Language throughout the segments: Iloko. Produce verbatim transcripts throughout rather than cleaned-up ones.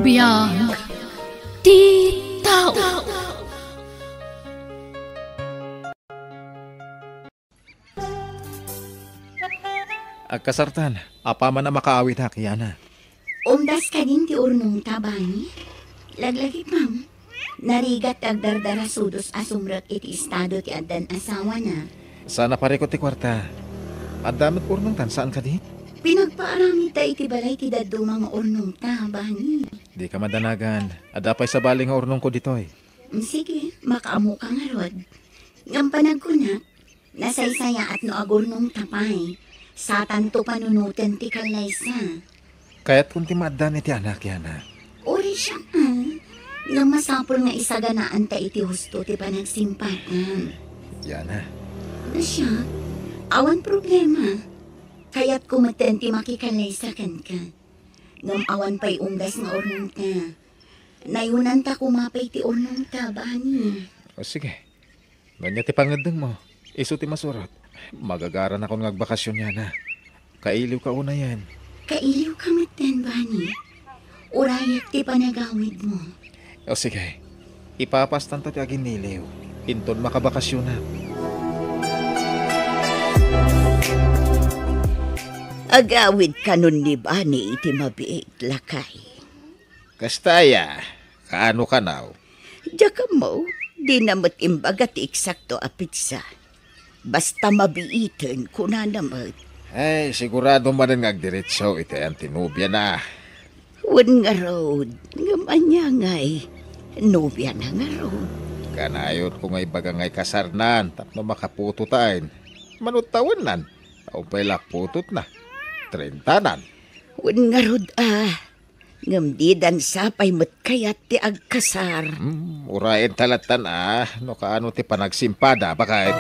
Biag ti tao. Agkasartan, apaman a makaawidak, Yana. Umdas kadin ti urnongta, Bani? Laglagipem. Narigat ti agdardarasudos a sumrek iti estado ti addan asawana. Saan a parikut ti kuarta. Adda met urnongtan, saan kadi? Pinagpaaramidta iti balay ti dadduma nga urnongta, Bani. Dika madanagan. Adda pay sabali nga urnongko ditoy. Mm, sige, makaammoka ngarud. Ngem panagkunak, nasaysayaat no agurnongta pay. Satanto panunoten ti kallaysa. Kayatkon ti maaddan iti anak, Yana. Uray siak, a. Ngem masapul nga isaganaanta iti husto ti panagsimpatan. Yana. No siak, awan problema. Kayatko metten ti makikallaysa kenka. Ngem awan pay umdas nga urnongta. Nayonanta koma pay ti urnongta, Bani. O, sige. No ania ti pangeddengmo, isu ti masurot. Magagaranakon nga agbakasyon, Yana. Kailiwka unayen. Kailiwka metten, Bani. Urayak ti panagawidmo. O, sige. Ipapastanto ti aginiliw. Inton makabakasyonak. Agawid kanon ni Bani iti mabiit, lakay. Kasta aya, kaano kanaw? Diak ammo, dina met imbaga ti eksakto a petsa. Basta mabiiten, kunana met. Ay, sigurado manen nga agdiretso iti ayan ti nobiana. Wen ngarud, ngem ania ngay, nobiana ngarud? Kanayonko nga ibaga nga ikasarnan tapno makaputotay. Mano tawennan, awan pay la putotna. Trentanan. Wen ngarud, a. Ngem didan sapay met kayat ti agkasar. Hmm, urayen ta lattan a, no kaano ti panagsimpada, baket.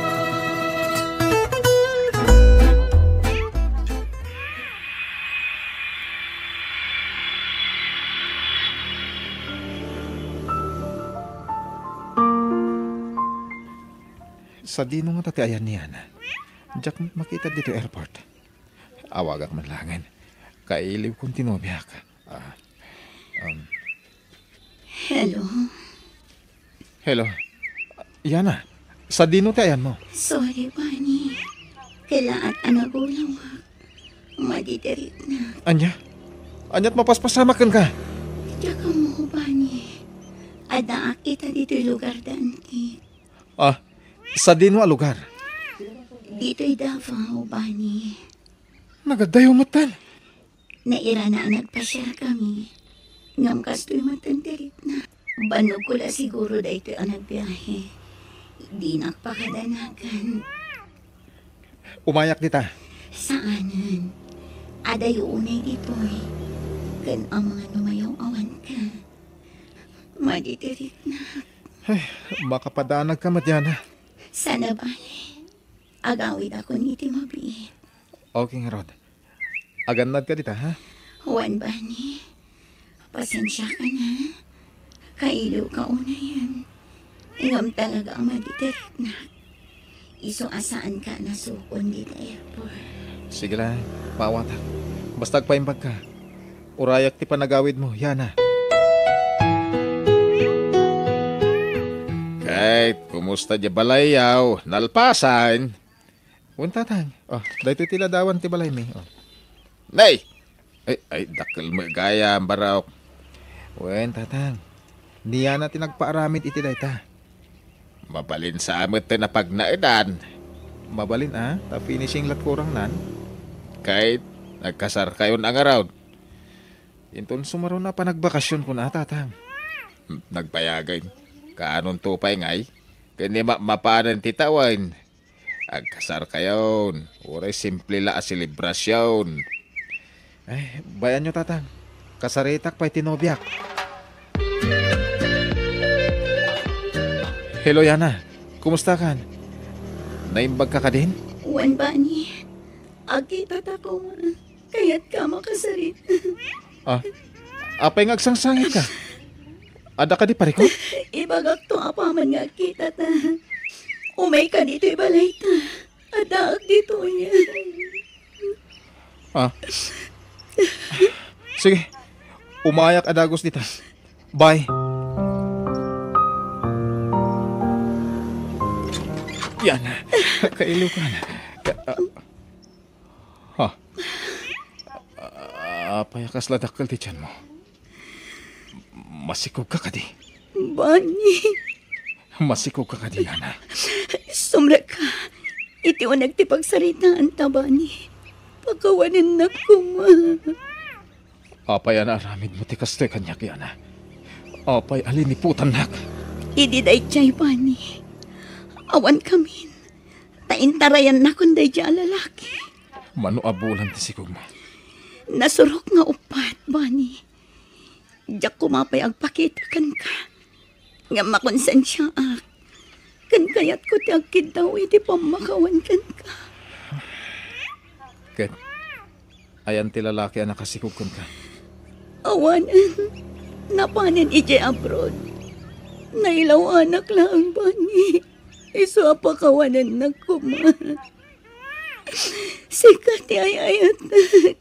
Sadino ngata ti ayan ni Yana? Diak met makita ditoy airport. Awagak man laengen. Kailiwkon ti nobiak. Ah, um. Hello? Hello. Yana, sadino ti ayanmo? Sorry, Bani. Kalaat a nagulawak. Madidiritnak. Ania? Ania't mapaspasamak kenka? Diak ammo, Bani. Addaak ita ditoy lugar da antik. Ah, sadino a lugar? Ditoy Davao, Bani. Nagadayo metten. Nairana a nagpasiarkami. Ngem kastoy metten ti ritnak. Bannogko la siguro daytoy a nagbiahe. Dinak pakadanagan. Umayak dita. Saanen. Adayo unay ditoy. Ken amangan no mayaw-awanka. Madidiritnak. Ay, makapadanagka met, Yana. Saan a bale. Agawidakon iti mabiit. Okay ngarud. Agannadka dita, ha? Wen, Bani. Pasensiakan, ha? Kailiwka unayen. Ngem talaga a madidiritnak. Isu a saanka a nasukon dita airport. Sige la, paawatak. Basta agpaimbagka. Urayak ti panagawidmo, Yana. Kay, kumusta diay balayyo? Nalpasan? Wen, Tatang. Oh, daytoy ti ladawan ti balaymi. Oh. Nay! Ay, ay, dakkel met gayam, Barok. Wen, Tatang. Ni Yana ti nagpaaramid iti dayta. Mabalin sa met ti napagnaedan. Mabalin a, ta finishing la ti kurangnan. Kay, nagkasarkayon a ngarud. Inton sumaruno a panagbakasyon kuna, Tatang. Nagbayagen. Kaanonto pay ngay? Ken ni ma-, mapanen ti tawen. Agkasarkayon, uray simple la a selebrasion. Ay, bay-anyo, Tatang. Kasaritak pay ti nobiak. Hello, Yana. Kumustakan? Naimbagka kadin? Wen, Bani. Agkitata koma. Kayatka a makasarit. Ah, apay nga agsangsangitka? Adda kadi parikut? Ibagakto apaman nga agkitata. Umayka ditoy balayta. Addaak ditoy. Ah. Sige. Umayak a dagus dita. Bye. Yana, kailiwkan. Ka-, ah, ha? Ah, apay a kasla dakkel ti tianmo? Masikog ka kadi? Bani. Masikog ka kadi, Yana? Sumrek ka. Iti uneg ti pagsaritaanta, Bani. Pakawanennak koma. Apay a naaramidmo ti kastoy kaniak, Yana? Apay a liniputannak? Idi daydiay, Bani, awan kamin, ta intarayannakon daydiay a lalaki. Mano a bulan ti sikogmo? Nasurok nga uppat, Bani. Diak koma pay agpakita kenka. Ngem makonsensiaak. Ken kayatko ti agkiddaw iti pammakawan kenka. Ket ayan ti lalaki a nakasikog kenka? Awanen. Napanen idiay abroad. Nailaw-anak laeng, Bani. Isu a pakawanennak koma. Sika ti ay-ayatek.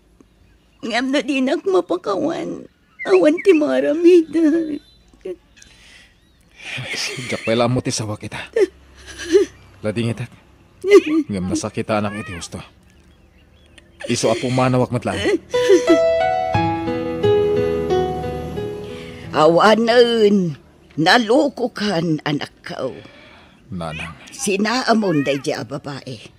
Ngem no dinak mapakawan, awan ti maaramidek. Diak pay la ammo ti sawak ita. Ladingitek. Ngem nasakitanak iti husto. Isu a pumanawak met laeng. Awanen, nalukokan, anakko. Nanang. Sinaamon daydiay a babai.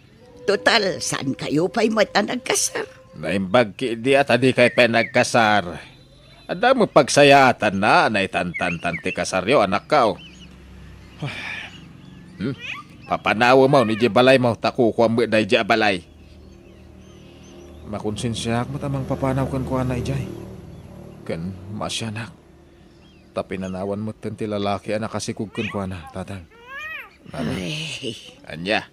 Total, saankayo pay met a nagkasar. Naimbag ketdi a ta dikay pay nagkasar. Adda met pagsayaatanna a naitantantan ti kasaryo, anakko. Hmm? Papanawemon idiay balaymo ta kukuam met daydiay a balay. Makonsensiaak met a mangpapanaw kenkuana idiay. Ken maasianak. Ta pinanawan metten ti lalaki a nakasikog kenkuana, Tatang. Nanang. Ay. Ania?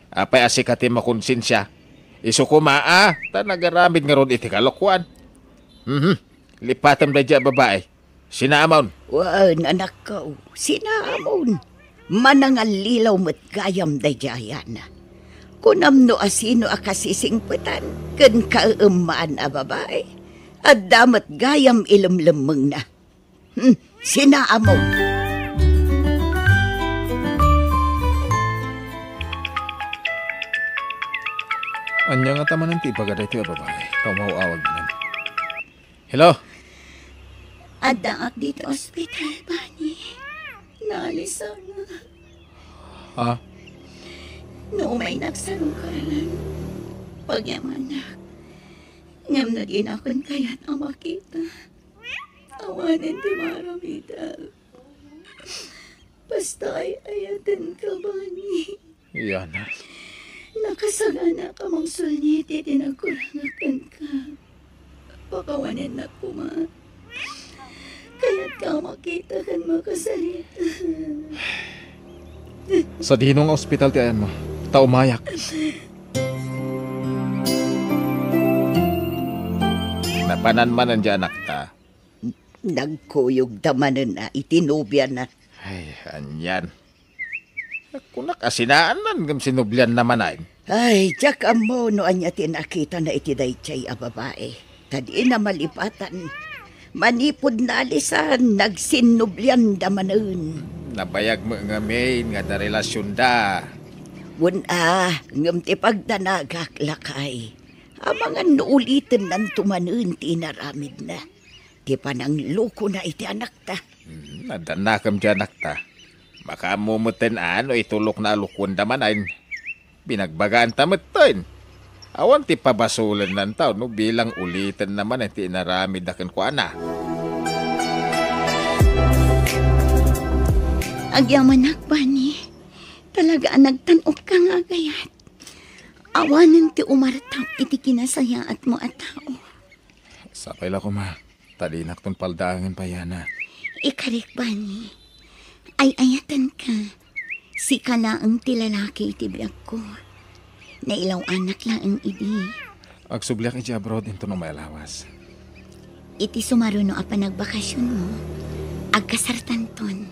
Apay a sika ti makonsensia? Isu koma a, ta nagaramid ngarud iti kalokuan. Mhm. Lipatem daydiay a babai. Sinaamon. Wen, anakko, sinaamon. Manangallilaw met gayam daydiay a Yana. Kunam no asino a kasisingpetan ken kaeemmaan a babai. Adda met gayam ilemlemmengna. Hmm, sinaamon. Ania ngata manen ti ibaga daytoy a babai? Tao maawag manen. Hello? Addaak ditoy ospital, Bani. Naalisanak. Ha? No umay nagsarungkaran, pagyamanak. Ngem no dinakon kayat a makita, awanen ti maaramidek. Basta ay-ayatenka, Bani. Yana. Nakasagana ka mangsulni iti nagkurangak kenka. Pakawanennak koma. Kayatka a makita ken makasarita. Sadino nga ospital ti ayanmo? Ta umayak. Napanan manen diay anakta. Nagkuyogda manen a iti nobiana. Ay, anian. Kunak a sinaanna ngem sinoblianna manen. Ay, diak ammo no ania ti nakitana iti daydiay a babai. Ta dina malipatan. Manipud naalisan, nagsinnoblianda manen. Nabayag met ngamin nga adda relasionda. Wen a, ngem ti pagdanagak, lakay, amangan no ulitennanto manen ti inaramidna. Ti pananglukona iti anakta. Hmm, addannakem ti anakta. Makaammo metten a no itulokna a lukuenda manen. Binagbagaanta metten. Awan ti pabasolennanta no bilang ulitenna manen ti inaramidda kenkuana. Agyamanak, Bani. Talaga a nagtan-ok ka nga agayat. Awanen ti umartap iti kinasayaatmo a tao. Sapay la koma, ta dinakton paldaangen pay, Yana. Ikarik, Bani. Ay-ayatenka. Sika laeng ti lalaki iti biagko. Nailaw-anak laeng idi. Agsubliak iti abroad inton umay a lawas. Iti sumaruno a panagbakasionmo, agkasartanton.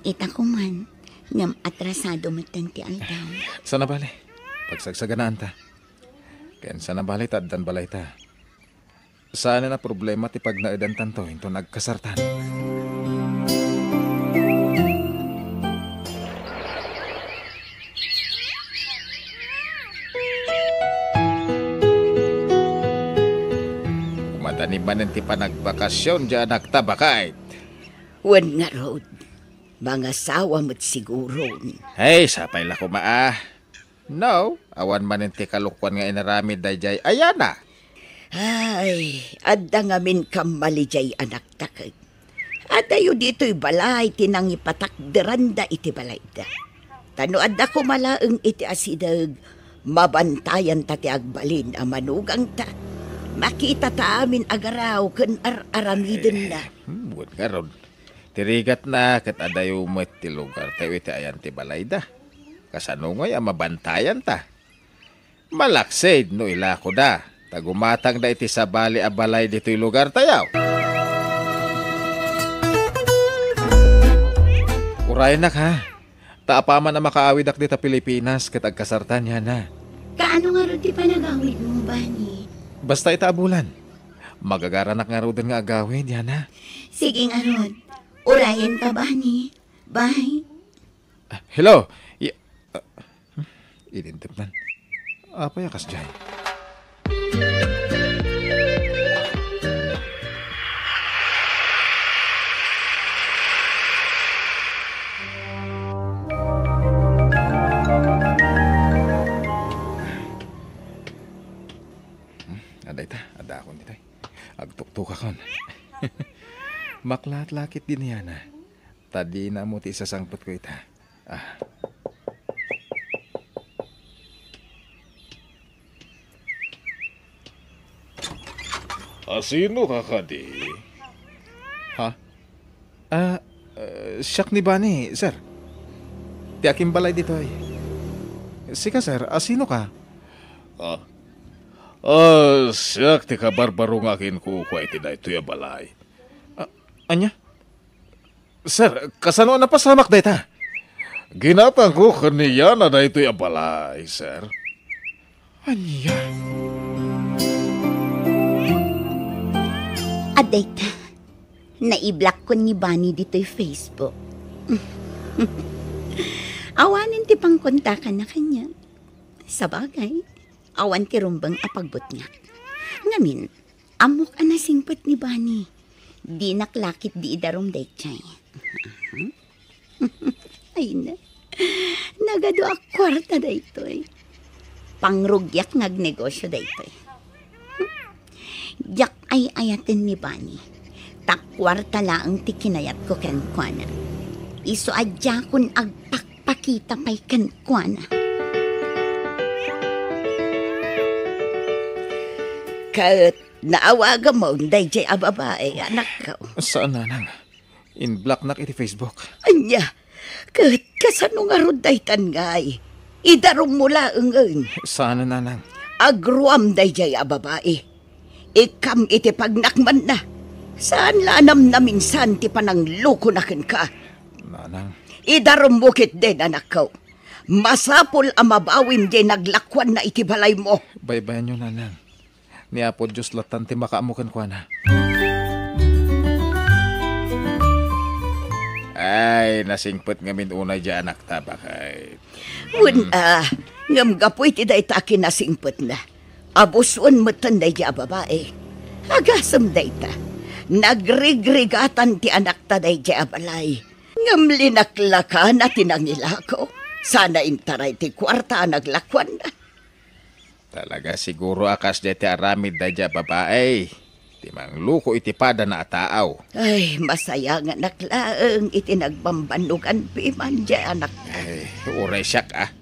Ita koman, ngem atrasado metten ti aldaw. Sana bale, pagsagsaganaanta. Ken sana bale ta addan balayta. Saan a problema ti pagnaedantanto inton agkasartan. Madani manen ti panagbakasyon diay anakta, baket. Wen ngarud, mangasawa met siguron. Ay, sapay la koma a. No, awan manen ti kalokuan nga inaramid daydiay ayana. Ay, adda ngamin kammali diay anakta ket. Adayo ditoy balay ti nangipatakderanda iti balayda. Ta no adda koma laeng iti asideg, mabantayanta ti agbalin a manugangta. Makitata amin a garaw ken ar-aramidenna. Eh, hmm, wen ngarud. Ti rigatna ket adayo met ti lugartayo iti ayan ti balayda. Kasano ngay a mabantayanta? Malaksid no ilakoda, ta gumatangda iti sabali a balay ditoy lugartayo. Urayennak, ha? Ta apaman a makaawidak dita Pilipinas ket agkasartan, yana. Kaano ngarud ti panagawidmo, Bani? Basta ita a bulan. Magagaranak ngaruden nga agawid, yana. Sige ngarud. Urayenka, Bani. Bye. Ah, hello. Y-, ah, hmm, inintep man. Apay a kasdiay? Hmm, adda ita, adda akon ditoy. Agtuktukakon. Maklatlakit din yana. Ta dina ammo ti isasangpetko ita. Ah. Asinoka kadi? Ha? Ah, eh, siak ni Bani, sir. Ti akimbalay ditoy. Sika, sir, asinoka? Ah. Ah, siak ti kabarbaro nga akinkukua iti daytoy a balay. Ah, ania? Sir, kasano a napasamak dayta? Ginatangko ken ni Yana daytoy a balay, sir. Ania? Adda ita, naiblock-kon ni Bani ditoy Facebook. Awanen ti pangkontakanna kaniak. Sabagay, awan ti rumbeng a pagbutngak. Ngamin, ammok a nasingpet ni Bani. Dinak la ketdi idarum daydiay. Ay, na. Nagadu a kuarta daytoy. Pangrugiak nga agnegosio daytoy. Diak ay-ayaten ni Bani. Ta kuarta laeng ti kinayatko kenkuana. Isu a diakon agpakpakita pay kenkuana. Ket naawagamon daydiay a babai, anakko. Saan, nanang. In-blocknak iti Facebook. Ania? Ket kasano ngarud daytan ngay? Idarummo laengen. Saan, nanang. Agruam daydiay a babai. Ikkam iti pagnakmanna. Saan la a namnaminsan ti pananglukona kenka. Nanang. Idarummo ketdin, anakko. Masapul a mabawim diay naglakuanna iti balaymo. Baybayanyo, nanang. Ni Apo Dios lattan ti makaammo kenkuana. Ay, nasingpet ngamin unay diay anakta, baket. Wen a, ngem gapu iti dayta a kinasingpetna, abusuen metten daydiay a babai. Agasem dayta, nagrigrigatan ti anakta daydiay a balay. Ngem linaklakana ti nangilako. Sana intaray ti kuarta a naglakuanna. Talaga siguro a kasdiay ti aramid daydiay a babai ti mangluko iti padana a tao. Ay, masayanganak laeng iti nagbambannogan piman diay anak. Ay, uray siak, a.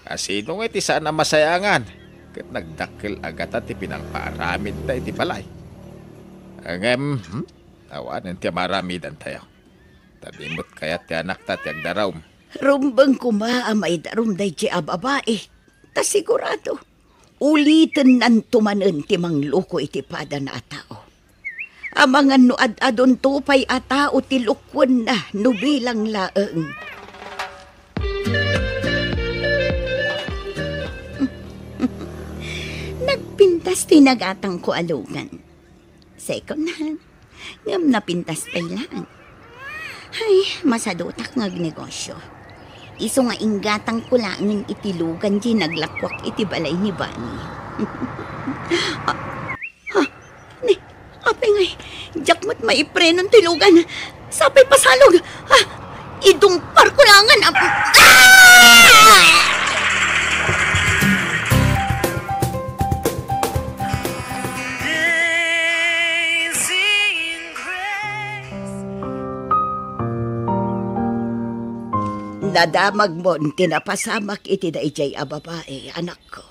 Asino nga iti saan a masayangan ket nagdakkel a gata ti pinangpaaramidda iti balay? Ngem, hmm, awanen ti maaramidantayo. Ta di met kayat ti anakta ti agdarum. Rumbeng koma a maidarum daydiay a babai. Ta sigurado, ulitennanto manen ti mangluko iti padana a tao. Amangan no ad-adunto pay a tao ti lukuenna no bilang laeng. Nagpintas ti nagatangko a lugan. Second hand. Ngem napintas pay laeng. Ay, masadutak nga agnegosyo. Isu nga inggatangko laengen iti lugan diay naglakuak iti balay ni Bani. Ah, ha? Ni, apay ngay, diak met maiprenon ti lugan. Sapay pasalog. Ah, idungparko laengen. Ah! Ah! Nadamagmon ti napasamak iti daydiay a babai, anakko.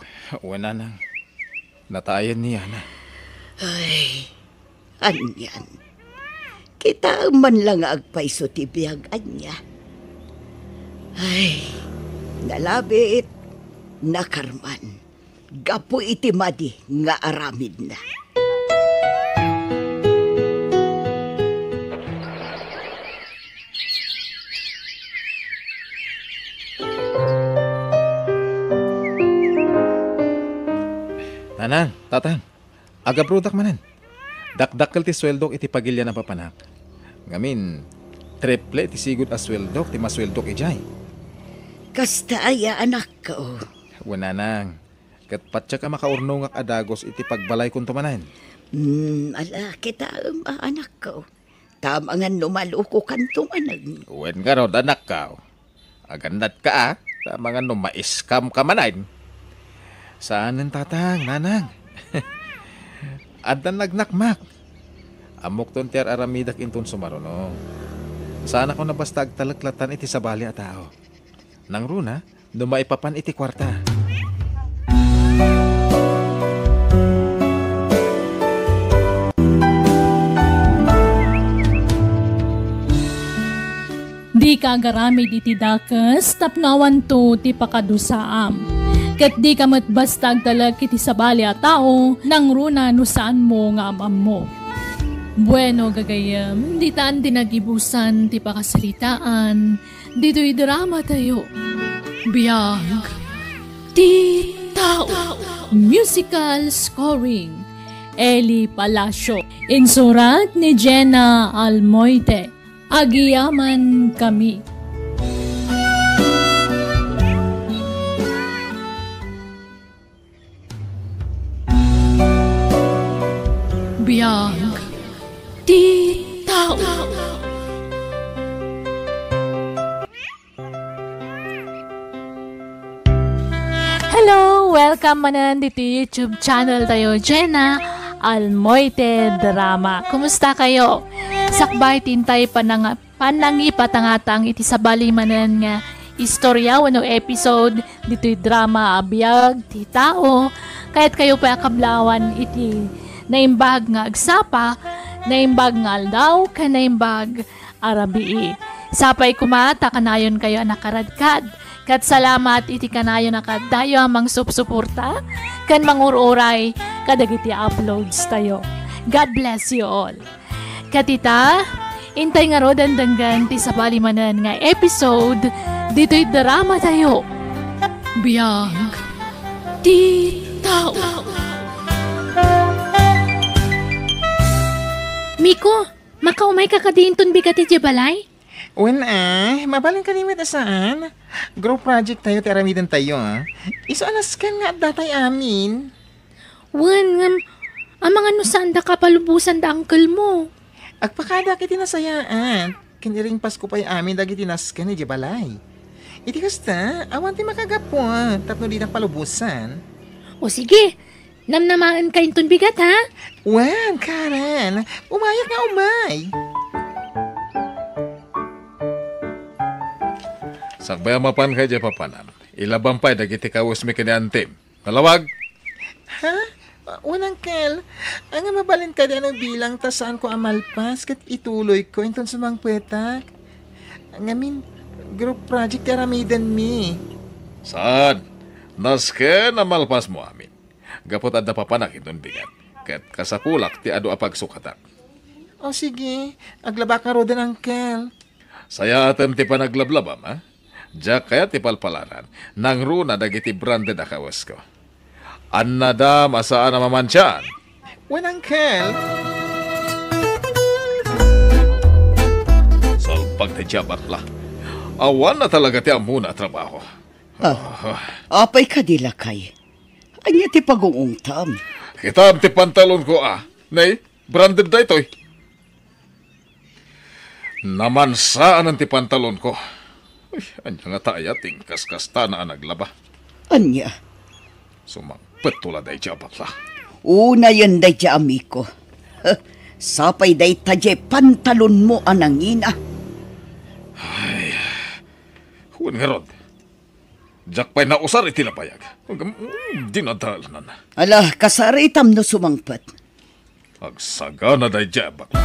Wen, nanang. Natayen ni Yana. Ay, anian. Kitaem man la nga agpayso ti biag, ania. Ay, nalabit, nakarman. Gapu iti madi nga aramidna. Nanang, tatang, agabrodak manen. Dakdakkel ti sueldok iti pagilian a papanak. Ngamin, triple ti sigud a sueldok ti masueldok idiay. Kasta aya, anakko? Wen, nanang. Ket patiek a makaurnongak a dagus iti pagbalaykonto manen. Hmm, ala, kitaem a, anakko. Tamangan no malukokanto manen. Wen ngarud, anakko. Agannatka a, tamangan no ma-scam ka manen. Saanen, tatang, nanang. Addan nagnakmak. Ammokton ti ar-aramidak inton sumaruno. Saanakon a basta agtalek latta iti sabali a tao. Nangruna, no maipapan iti kuarta. Dika agaramid iti dakes tapno awanto ti pakadusaam. Ket dika met basta agtalek iti sabali a tao, nangruna no saanmo nga am-ammo. Bueno, gagayyem, ditan ti nagibusan ti pakasaritaan ditoy drama tayo. Biag ti Tao. Musical scoring, Eli Palacio. Insurat ni Jenna Almoite. Agiyaman kami. Biag ti Tao. Hello! Welcome manen ditoy YouTube channel tayo, Jenna Almoite Drama. Kumusta kayo? Sakbay ti intay pananga-, panangipatangatang iti sabali manen nga istorya wenno episode ditoy drama a Biag ti Tao. Kayat kayo pay a kablawan iti naimbag nga agsapa, naimbag nga aldaw, ken naimbag a rabii. Sapay koma ta kanayon kayo a nakaradkad. Ket salamat iti kanayon a kaddayo a mangsupsuporta ken mangur-uray kadagiti uploads tayo. God bless you all. Ket ita, intay ngaruden denggen ti sabali manen nga episode ditoy drama tayo. Biag ti Tao. Miko, makaumayka kadi inton bigat idiay balay? Wen a, mabalin kadi met a saan. Group project tayo ti aramiden tayo, a. Isu a nasken nga addatay amin. Wen, ngem, amangan no saandaka palubosan da uncle mo. Agpakadak iti nasayaat, ken iringpasko pay amin dagiti nasken idiay balay. Iti kasta, awan ti makagapu, a, tapno dinak palubosan. O sige, namnamaenka inton bigat, ha? Wen, Karen, umayak nga umay. Sakbay a mapanka idiay papanam, ilabam pay dagiti kawesmi ken ni antim. Nalawag? Ha? Wen, uncle. Ania, mabalin kadi a no bilang ta saanko a malpas ket ituloyko inton sumangpetak? Ngamin, group project ti aramidenmi. Saan? Nasken a malpasmo amin. Gapu ta adda papanak inton bigat. Ket kasapulak ti adu a pagsukatak. O sige, aglabak ngaruden, uncle. Sayaatem ti panaglablabam, a? Diak kayat ti palpalaran. Nangruna dagiti branded a kawesko. Annadam a saan a mamansian. Wen, uncle. Pagtadya bakla. Awan na talaga ti ammona a trabaho. Ah, apay kadi, lakay? Ania ti pagungungtam? Kitam ti pantalonko, a. Nay, branded daytoy. Namansaan ti pantalonko. Uy, ania ngata aya ti inkaskastana a naglaba? Ania? Sumangpetto la daydiay a bakla. Unayen daydiay a Miko. Sapay dayta diay pantalonmo a nangina. Ay, wen ngarud. Diak pay nausar iti nabayag. Agam, mm, dinadalan. Ala, kasaritam no sumangpet. Agsagana daydiay a bakla.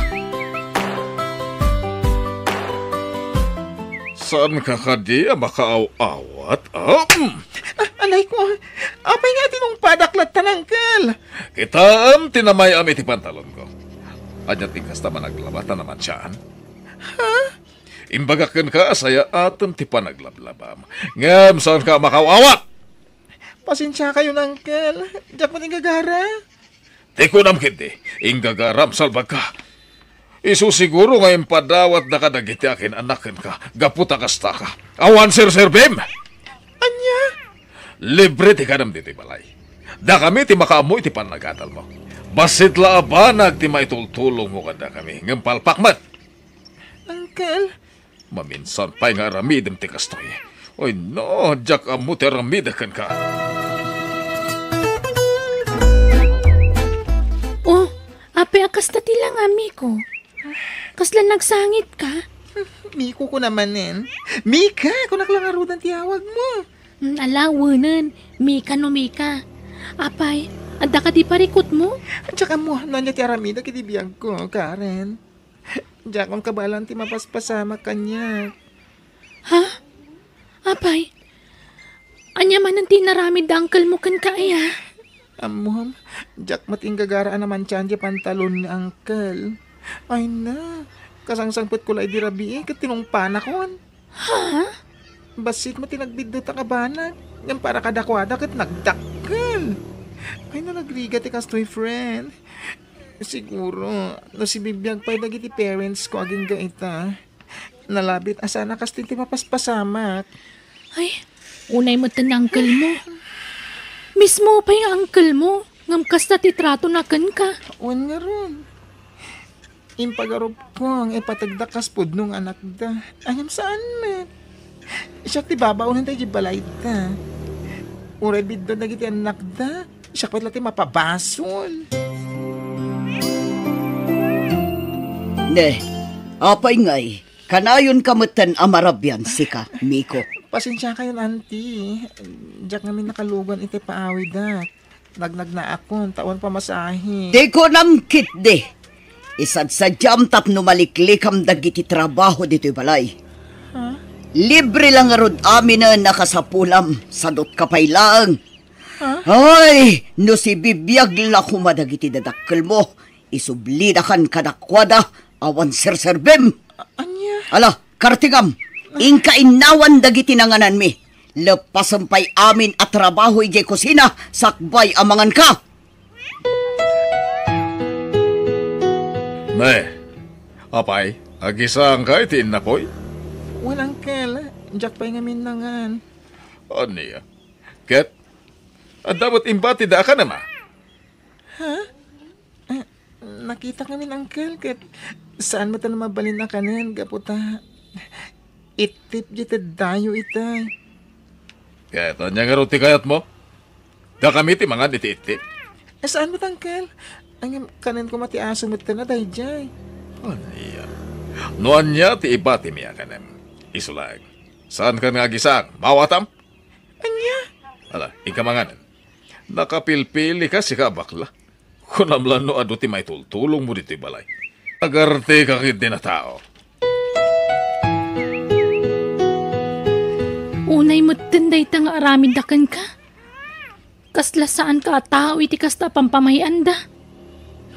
Saanka kadi a makaaw-awat? Ah, mm. Ah, alay ko. Apay nga tinungpadak latta, Uncle? Kitaem ti namay-am iti pantalonko. Ania ti kasta managlaba ta namansiaan? Ha? Imbagak kenka a sayaatem ti panaglablabam. Ngem saanka a makaaw-awat? Pasensiakayon, Uncle. Diak met inggagara. Ti kunam ketdi, inggagaram, salbagka. Isu siguro nga impadawatdaka dagiti akin-annak kenka gapu ta kastaka. Awan serserbim! Ania? Libre ti kanam ditoy balay. Dakami ti makaammo iti pannagatalmo. Bassit la a banag ti maitultulongmo kadakami, ngem palpak met. Uncle, maminsan pay nga aramidem ti kastoy. Ay no, diak ammo ti aramidek kenka. Oh, apay a kasta ti langam, Miko? Kasla nagsangitka? Miko ko namanen. Mika, kunak la ngaruden ti awagmo. Mm, ala, wenen. Mika no Mika. Apay, adda kadi parikutmo? Diak ammo no ania ti aramidek iti biagko, Karen. Diakon kabaelan ti mapaspasamak kaniak. Ha? Apay? Ania manen ti inaramid da uncle mo kenka, aya? Ammom, diak met inggagara a namansiaan ti pantalon ni uncle. Ay na, kasangsangpetko la idi rabii ket tinungpanakon. Ha? Bassit met ti nagbiddutak a banag, ngem para kadakuada ket nagdakkel. Ay na, nagrigat ti kastoy, friend. Siguro, no sibibiag pay dagiti parents ko agingga ita, nalabit a saan a kastoy ti mapaspasamak. Ay, unay met ti uncle mo. Mismo pay nga uncle mo, ngem kasta ti tratona kenka. Wen ngarud. Impagarupko nga ipategda kas pudno nga anakda. Ngem saan met. Siak ti babaonen daydi balayda. Uray bidduen dagiti annakda, siak met la ti mapabasol. Ne, apay ngay, kanayonka metten a marabian sika, Miko. Pasensiakayon, Auntie. Diak ngamin nakalugan iti paawidak. Nagnagnaakon, ta awan pamasahe. Ti kunam ketdi, isadsadiam tapno maliklikam dagiti trabaho ditoy balay. Ha? Libre la ngarud aminen a kasapulam, sadutka pay laeng. Ha? Ay, no sibibiag la koma dagiti dadakkelmo, isublidakan kadakuada, awan serserbim. A-, ania? Ala, kartigam, inka innawan dagiti nangananmi. Leppasem pay amin a trabaho idiay kusina, sakbay a manganka. Ne, apay, agisangka iti innapoy? Wen, uncle, diak pay ngamin nangan. Ania? Ket, adda met imbatida a kanem, a? Ha? Eh, nakitak ngamin, uncle, ket saan met a mabalin a kanen gapu ta ittip diay teddayo itay. Ket ania ngarud ti kayatmo? Dakami ti mangan iti ittip? Eh, saan met, uncle? Ngem kanen koma ti aso met a daydiay. Ania? No ania ti ibatimi a kanem, isu laeng. Saankan nga agisang, maawatam? Ania? Ala, inka manganen. Nakapilpili ka, sika a bakla. Kunam la no adu ti maitultulongmo ditoy balay. Agarteka ketdi a tao. Unay metten dayta nga aramidda kenka. Kasla saanka a tao iti kasta a pampamay-anda.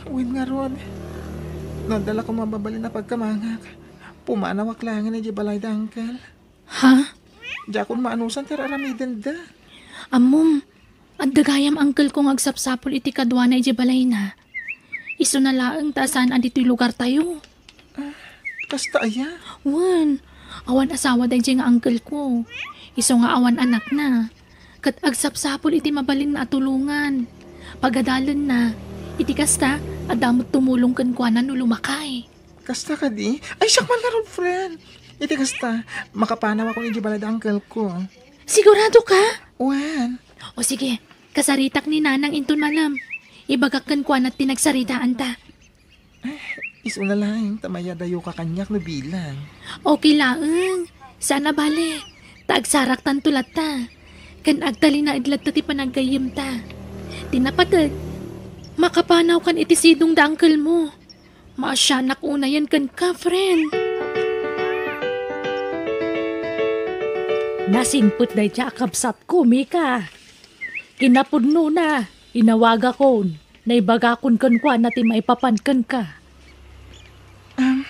Wen ngarud, no adda la koma mabalin a pagkamangak, pumanawak laengen idiay balayda, uncle. Ha? Diakon maanusan ti ar-aramidenda. Ammom, adda gayam uncle ko nga agsapsapul iti kaduana idiay balayna. Isuna laeng ta saan a ditoy lugartayo. Ah, Kasta aya? Wen, awan asawa daydiay nga uncle ko. Isu nga awan anakna. Ket agsapsapul iti mabalinna a tulongan. Pagadalenna, iti kasta, adda met tumulong kenkuana no lumakay. Kasta kadi? Ay, siak man ngarud, friend. Iti kasta, makapanawakon idiay balay da uncle ko. Sigurado ka? Wen. O sige, kasaritak ni Nanang inton malem. Ibagak kenkuana ti nagsaritaan ta. Ay, isuna laeng ta mayadayo ka kaniak no bilang. Okay laeng. Saan a bale. Ta agsaraktanto latta. Ken agtalinaed latta ti panaggayyemta. Ti napateg, makapanawkan iti sidong da uncle mo. Maasianak unayen kenka, friend. Nasingpet dayta a kabsatko, Mika. Kinapudnona, inawagakon, naibagakon kenkuana ti maipapan kenka. Am,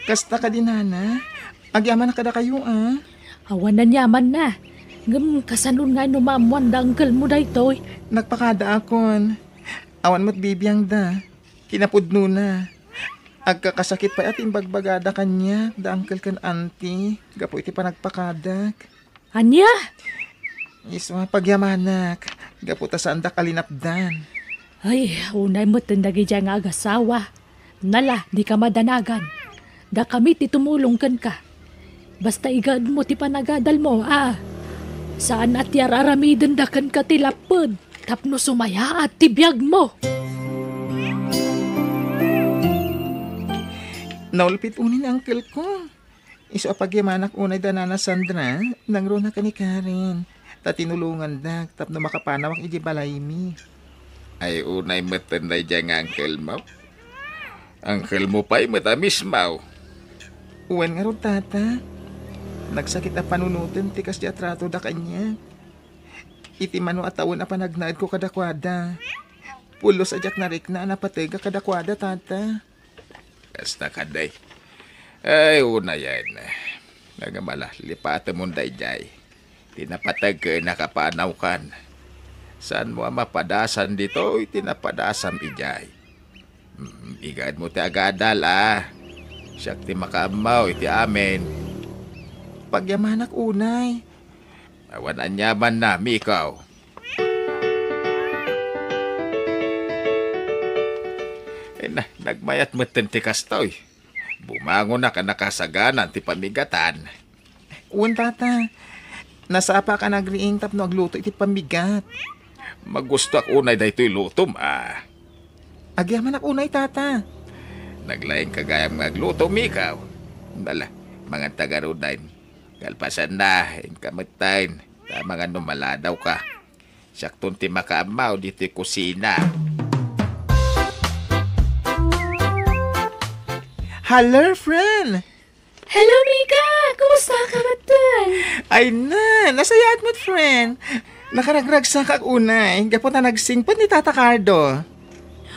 kasta kadi, Nana? Agyamanak kadakayo, a? Awan aniamanna. Ngem kasanon nga no maammoan da uncle mo daytoy? Nagpakadaakon. Awan met bibiangda. Kinapudnona, agkakasakit pay a ti imbagbagada kaniak da uncle ken auntie gapu iti panagpakadak. Ania? Isu a pagyamanak, gapu ta saandak a linapdan. Ay, unay metten dagidiay nga agasawa. Nala, dika madanagan. Dakami ti tumulong kenka. Basta igaedmo ti panagadalmo, a. Saan a ti ar-aramidenda kenka ti lapped tapno sumayaat ti biagmo. Naulpit unay ni uncle ko. Isu a pagyamanak unay da Nana Sandra, nangruna ken ni Karen, ta tinulongandak tapno makapanawak idiay balaymi. Ay, unay metten daydiay nga uncle mo? Uncle mo pay met a mismo. Wen ngarud, Tata. Nagsakit a panunoten ti kasdi a tratoda kaniak. Iti mano a tawen a panagnaedko kadakuada, pulos a diak narikna a napateg a kadakuada, Tata. Kasta kadi. Ay, unayen. Ngem ala, lipatemon daydiay. Ti napateg ken nakapanawkan. Saanmo a mapadasan ditoy ti napadasam idiay. Mm, igaedmo ti agadal, a. Siak ti makaammo iti amin. Pagyamanak unay. Awan aniamanna, Mikaw. Eh, na, nagmayat metten ti kastoy. Bumangonak a nakasagana ti pamigatan. Wen, Tata. Nasapaak a nagriing tapno agluto iti pamigat. Magustoak unay daytoy lutom, a. Agyamanak unay, Tata. Naglaingka gayam nga agluto, Mikaw. Ala, manganta ngaruden. Kalpasanna, inka metten. Ta amangan no maladawka. Siakton ti makaammo ditoy kusina. Hello, friend! Hello, Mika! Kumusta ka metten? Ay na, nasayaat met, friend. Nakaragragsakak unay, gapu ta nagsingpet ni Tata Cardo.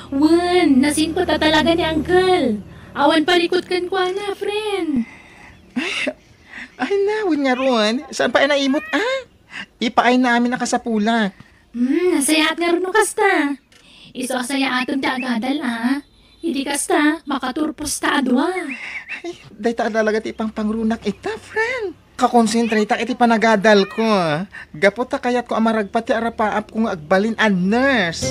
Wen, nasingpet a talaga ni Uncle. Awan parikut kenkuana, friend. Ay, ay na, wen ngarud. Saan pay a naimut, a? Ipaayna amin a kasapulak. Hmm, nasayaat ngarud no kasta. Isu a sayaaten ti agadal, a. Idi kasta, makaturpos ta a dua. Ay, dayta a talaga ti ipangpangrunak ita, friend. Kakonsentratak iti panagadalko. Gapu ta kayatko a maragpat ti arapaapko nga agbalin a nurse.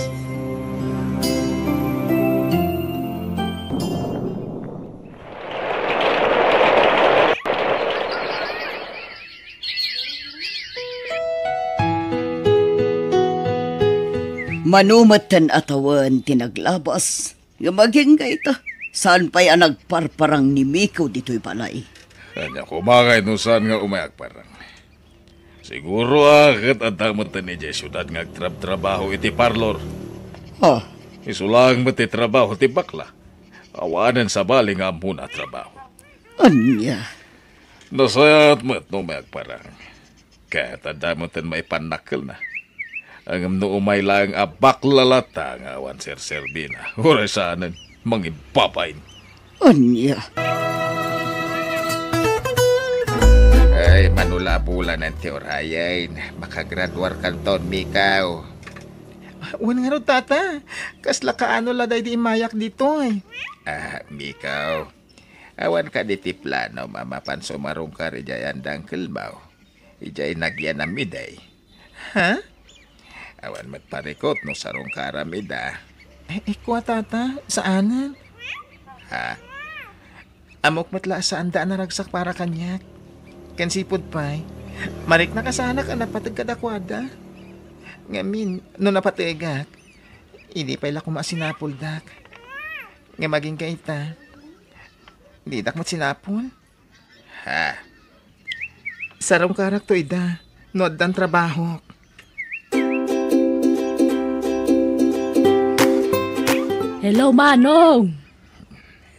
Mano metten a tawen ti naglabas, ngem agingga ita, saan pay a nagparparang ni Miko ditoy balay. Ania koma ngay no saan nga umay agparang? Siguro a ket adda met idiay siudad nga agtrabtrabaho iti parlor. Ha? Isu laeng met ti trabaho ti bakla. Awanen sabali nga ammona a trabaho. Ania? Nasayaat met no umay agparang. Ket adda met maipanakkelna. Ngem no umay laeng a bakla latta nga awan serserbina, uray saanen, mangibabain. Ania? Ay, manulabulanen ti urayen. Makagraduar kanton, Mikaw. Wen ngarud, Tata. Kasla kaano la daydi immayak ditoy? Ah, Mikaw. Awan kadi ti planom a mapan sumarungkar idiay andang kelmaw? Idiay nagyanam idi. Ha? Awan met parikut no sarungkaram ida. Eh, eh, kua, tata, saanen. Ha? Ammok met la a saanda a naragsak para kaniak. Ken sipud pay, mariknak a saanak a napateg kadakuada. Ngamin, no napategak, idi pay la koma a sinapuldak. Ngem agingga ita, didak met sinapul. Ha? Sarungkarakto ida, no addan trabahok. Hello, Manong!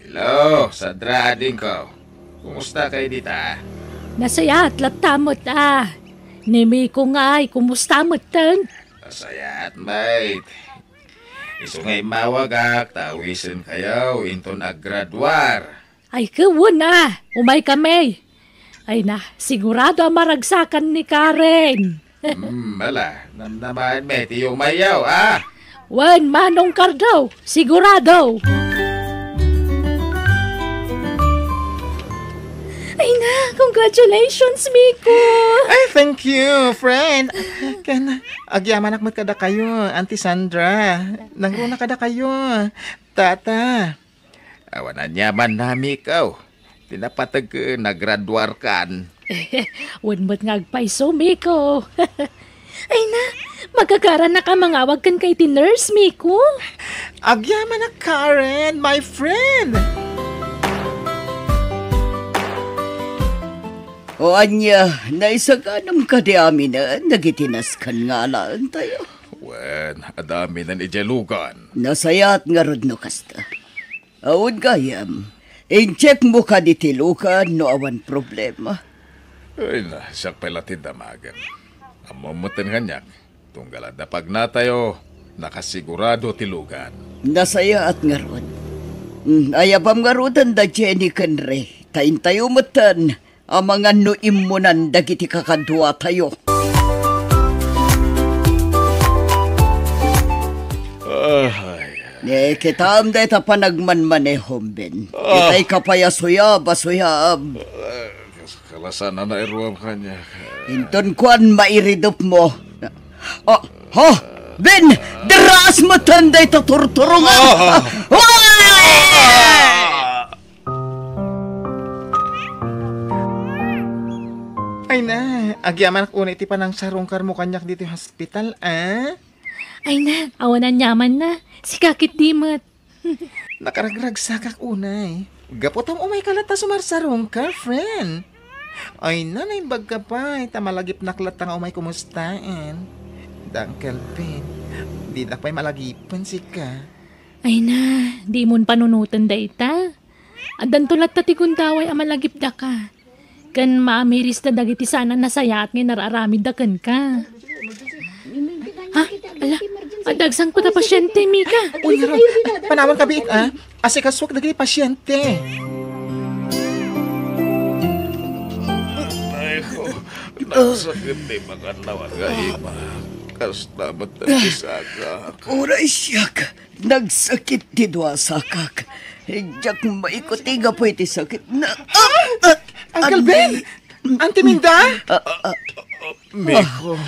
Hello, Sandra, adingko. Kumusta kayo dita? Nasayaat latta met, a. Ni Miko ngay, kumusta metten? Nasayaat, mate. Isu nga immawagak, ta awisen kayo, inton aggraduar. Ay, ket wen a, umaykami. Ay na, sigurado a maragsakan ni Karen. Hmm, ala, namnamaen met ti umayyo, a? Wen, Manong Cardo, sigurado. Ay na, congratulations, Miko. Ay, thank you, friend. Ken, agyamanak met kadakayo, Auntie Sandra. Nangruna kadakayo, Tata. Awan aniamanna, Miko. Ti napateg ket nagraduarkan. Wen met nga agpayso, Miko. Ay na, magagarannak a mangawag kenka iti nurse, Miko. Agyamanak, Karen, my friend. O ania, naisaganam kadi aminen dagiti nasken nga alaentayo? Wen, adda aminen idiay lugan. Nasayaat ngarud no kasta. Awan gayam. Incheck mo kadi ti lugan no awan problema. Ay na, siak pay la ti damagen. Ammom metten kaniak, tunggal adda pagnatayo, nakasigurado ti lugan. Nasayaat ngarud. Mm, ayabam ngaruden da Jenny ken Ray. Ta intayo metten, amangan no immunan dagiti kakaduatayo. Ay. Ne, kitam dayta panagmanmanehom, Ben. Ah. Itay kapay a suyab, a suyab. Ah, kas-, kalasan na nairuam kaniak. Inton kuan, mairidupmo. Ah, ha? Ben, diraas metten dayta turturong. Ah. Ah! Ay na, agyamanak unay ti panangsarungkarmo kaniak ditoy hospital, a? Ay na, awan aniamanna. Sika ketdi met. Nakaragragsakak unay. Gapu ta umayka latta sumarsarungkar, friend. Ay na, naimbagka pay, ta malagipnak latta nga umay kumustaen. Da Uncle Ben, dinak pay malagipen sika. Ay na, dimon panunoten dayta. Addanto latta ti gundaway a malagipdaka. Ken maamirista dagiti saan a nasayaat nga inararamidda kenka. Ha? Ala, adda agsanko ta pasiente, Mika. Uy, ngarud, panawanka biit, a. Asikasuak dagiti pasiente. Ay ko, nagsakit ti makannawan nga ima. Kasta met ti saka. Uray siak. Nagsakit ti dua sakak. Diak maikuti gapu iti sakit na. Ah! Ah! Uncle Ben! Auntie Minda? Ah, ah, Miko.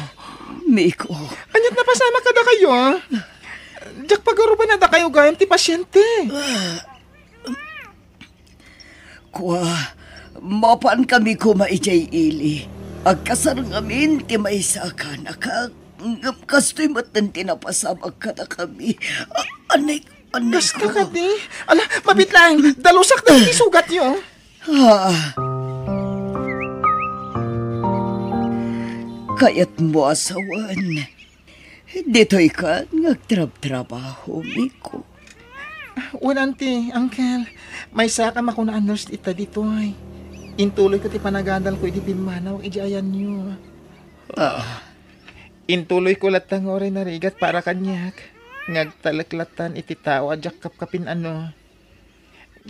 Miko. Aniat napasamak kadakayo, a? Diak pagaruban a dakayo gayam ti pasiente. Kua, mapankami koma idiay ili. Agkasar ngamin ti maysa a kanakak, ngem kastoy metten ti napasamak kadakami. A-, anek, anek. Kasta kadi? Ala, mabit laeng, dalusak dagiti sugatyo. Ah. Kayatmo a sawen. Ditoy kan nga agtrabtrabaho, Miko. Wen, auntie, uncle, maysaak a makuna a nurse ita ditoy. Intuloyko ti panagadalko idi pimmanawak idiay ayanyo. Ah. Intuloyko latta nga uray narigat para kaniak, nga agtalek lattan iti tao a diak kapkapin-ano.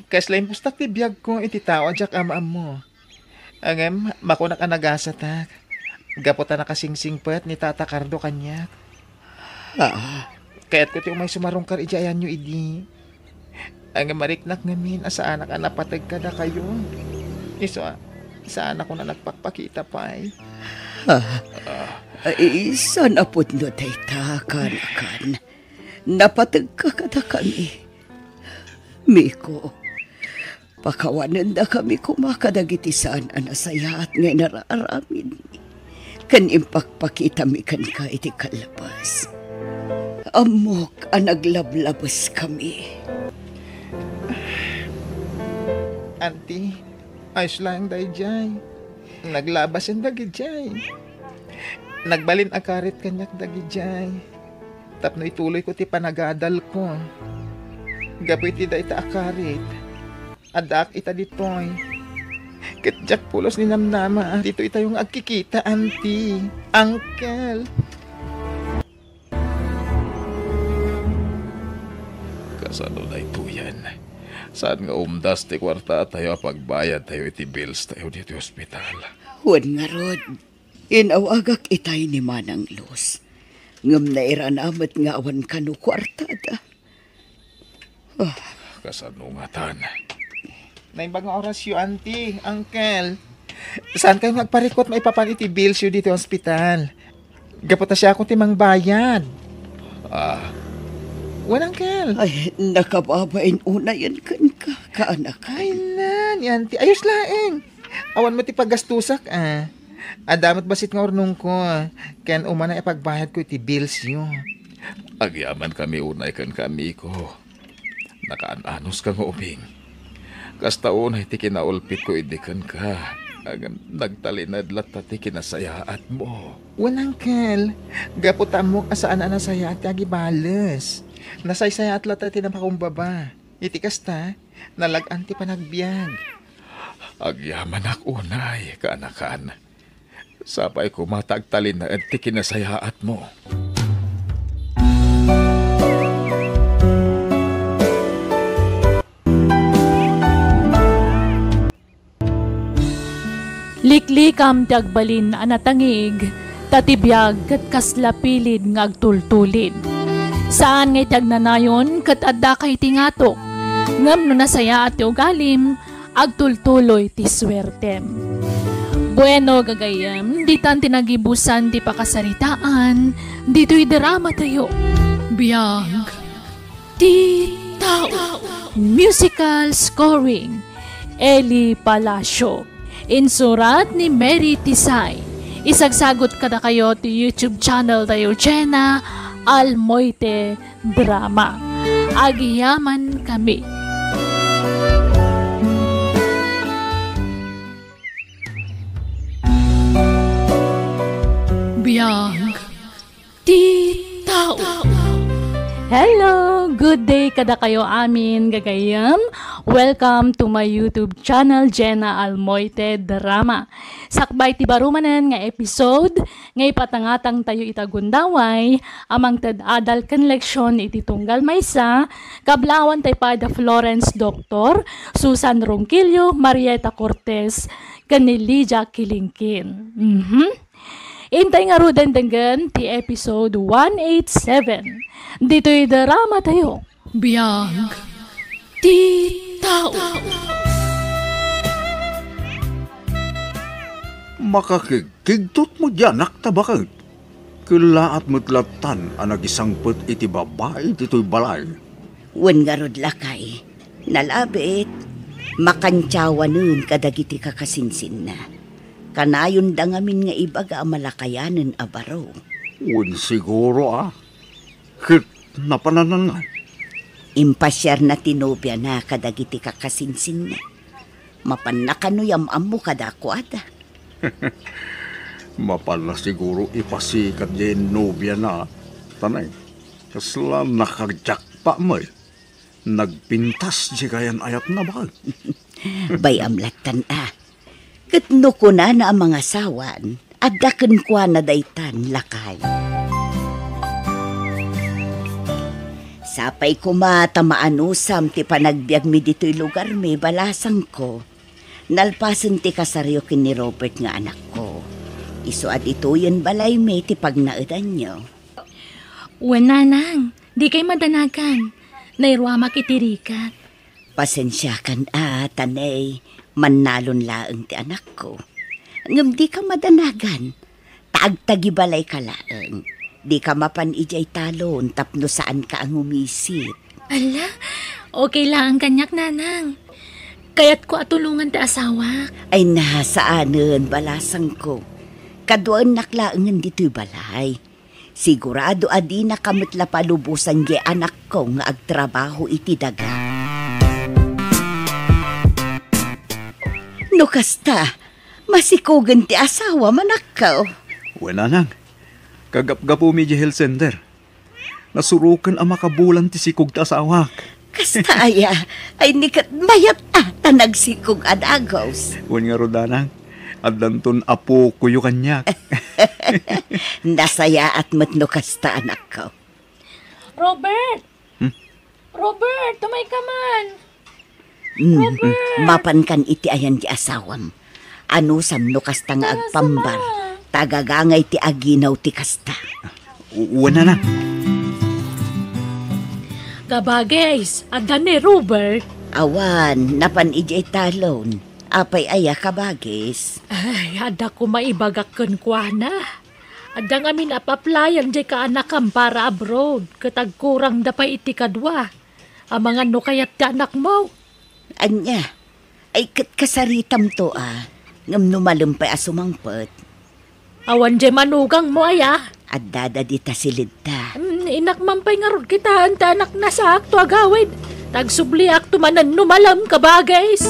Kasla impustak ti biagko iti tao a diak am-ammo. Ngem, makunak a nagasatak, gapu ta nakasingsingpet ni Tata Cardo kaniak. Ah. Kayatko ti umay sumarungkar idiay ayanyo idi. Ngem mariknak ngamin a saanak a napateg kadakayo. Isu a, saanak a nagpakpakita pay. Ah, ay, saan a pudno dayta, kaanakan. Napategka kadakami. Miko, pakawanendakami koma kadagiti saan a nasayaat nga inaraaramidmi ken impakpakitami kenka iti kallabas. Ammok a naglablabeskami. Auntie, ayos laeng daydiay. Naglabasen dagidiay. Nagbalin a karit kaniak dagidiay tapno ituloyko ti panagadalko. Gapu iti dayta a karit, addaak ita ditoy. Ket diak pulos ninamnama a ditoy tayo nga agkikita, Auntie, Uncle. Kasano daytoyen? Saan nga umdas ti kuarta tayo a pagbayad tayo iti bills tayo ditoy ospital? Wen ngarud, inawagak itay ni Manang Luz. Ngem nairana met nga awan kano kuartada. Ah, kasano ngatan? Naimbag nga orasyo, Auntie, Uncle. Saan kayo nga agparikut maipapan iti bills yo ditoy ospital? Gapu ta siak ti mangbayad. Ah. Wen, Uncle. Ay, nakababain unayen kenka, kaanakan. Ay, na, ni Auntie. Ayos laeng. Awan met ti paggastusak, ah. Adda met bassit nga urnongko, ken umana ipagbayadko iti bills yo. Agyamankami unay kenka, Miko. Nakaan-anuska nga ubing. Kasta unay ti kinaulpitko idi kenka. Ngem nagtalinaed latta ti kinasayaatmo. Wen, Uncle, gapu ta ammok a saan a nasayaat ti agibales. Nasaysayaat latta ti napakumbaba. Iti kasta, nalag-an ti panagbiag. Agyamanak unay, kaanakan. Sapay koma ta agtalinaed ti kinasayaatmo. Liklikam ti agbalin a natangig, ta ti biag ket kasla pilid nga agtultulid. Saan nga iti agnanayon ket addaka iti ngato, ngem no nasayaat ti ugalim, agtultuloy ti suertem. Bueno, gagayyem, ditan ti nagibusan ti pakasaritaan ditoy drama tayo. Biag ti tao. Musical scoring, Eli Palacio. Insurat ni Mary Tisay. Isagsagut kadakayo ti YouTube channel tayo, Jenna Almoite Drama. Agyaman kami. Biag ti tao. Hello! Good day kadakayo amin, gagayyem. Welcome to my YouTube channel, Jenna Almoite Drama. Sakbay ti baro manen nga episode nga ipatangatang tayo ita gundaway a mangted adal ken leksion iti tunggal maysa, kablawan tay pay da Florence Doctor, Susan Ronquillo, Marieta Cortez, ken ni Lydia Kilingkin. Mhm. Intay ngaruden denggen ti episode one eight seven. Ditoy drama tayo. Biag ti tao. Makakigkigtot met diay anak ta baket. Kellaat met lattan a nagisangpet iti babai ditoy balay. Wen ngarud, lakay, nalabit, makantiawanen kadagiti kakasinsinna. Kanayonda ngamin nga ibaga a malakayanen a baro. Wen siguro a. Ket napananan ngay? Impasiarna ti nobiana kadagiti kakasinsinna. Mapanna kano yam-ammo kadakuada. Mapanna siguro ipasikat diay nobiana, tanay. Kasla nakajakpa met. Nagpintas diay kayan-ayatna, baket. Bay-am lattan a. Ket no kunana a mangasawan, adda kenkuana daytan, lakay. Sapay koma ta maanusam ti panagbiagmi ditoy lugarmi, balasangko. Nalpasen ti kasaryo ken ni Robert nga anakko. Isu a ditoyen balaymi ti pagnaedanyo. Wen, nanang, dikay madanagan. Nairuamak iti rigat. Pasensiakan a, Tanay, mannalon laeng ti anakko. Ngem dika madanagan, ta agtagibalayka laeng. Dika mapan idiay talon tapno saanka a ngumisit. Ala, okay laeng kaniak, Nanang. Kayatko a tulongan ti asawak. Ay, nasaanen, balasangko. Kaduaennak laengen ditoy balay. Sigurado a dinaka met la palubosan diay anakko nga agtrabaho iti daga. No kasta, masikogen ti asawam, anakko. Wen, Nanang. Kagapgapumi idiay health center. Nasuroken a makabulan ti sikog ti asawak. Kasta aya, ay ni ket mayat a ta nagsikog a dagus. Wen ngarud, Nanang, addanton apokoyo kaniak. Nasayaat met no kasta, anakko. Robert! Hmm? Robert, tumayka man! Hmm, Robert! Mapankan iti ayan ti asawam. Anusam no kasta nga agpambar, ta agagangay ti aginaw ti kasta. Wen, Nanang. Kabagis, adda ni Robert? Awan, napan idiay talon. Apay aya, kabagis? Ay, adda koma ibagak kenkuana. Adda ngamin a pa-applyan diay kaanakam para abroad, ket agkurangda pay iti kadua. Amangan no kayat ti anakmo. Ania? Ay, ket kasaritamto a, ngem no malem pay a sumangpet. Awan diay manugangmo aya? Addada dita silidta. Hmm, inakman pay ngarud kitaen ti anakna saakto agawid. Ta agsubliakto manen no malem, kabagis.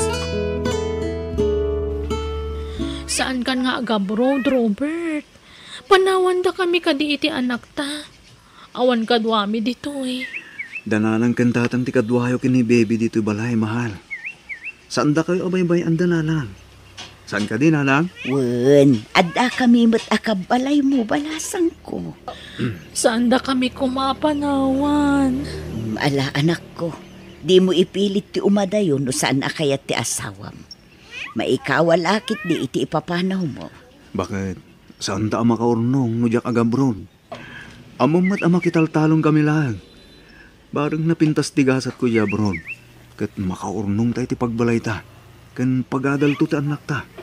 Saankan nga agabroad, Robert. Panawandakami kadi iti anakta. Awan kaduami ditoy. Da nanang ken tatang ti kaduayo ken ni Baby ditoy balay, mahal. Saandakayo a baybay-an da nanang. Saan kadi, nanang? Wen, addakami met a kabbalaymo, balasangko. Saandakami koma a panawan. Mm, ala, anakko, dimo ipilit ti umadayo no saan a kayat ti asawam. Maikawa la ketdi iti ipapanawmo. Baket, saanta a makaurnong no diak agabroad. Ammom met a makitaltalongkami laeng. Bareng napintas ti gasatko idiay abroad, ket makaurnongta iti pagbalayta, ken pagadalto ti annakta.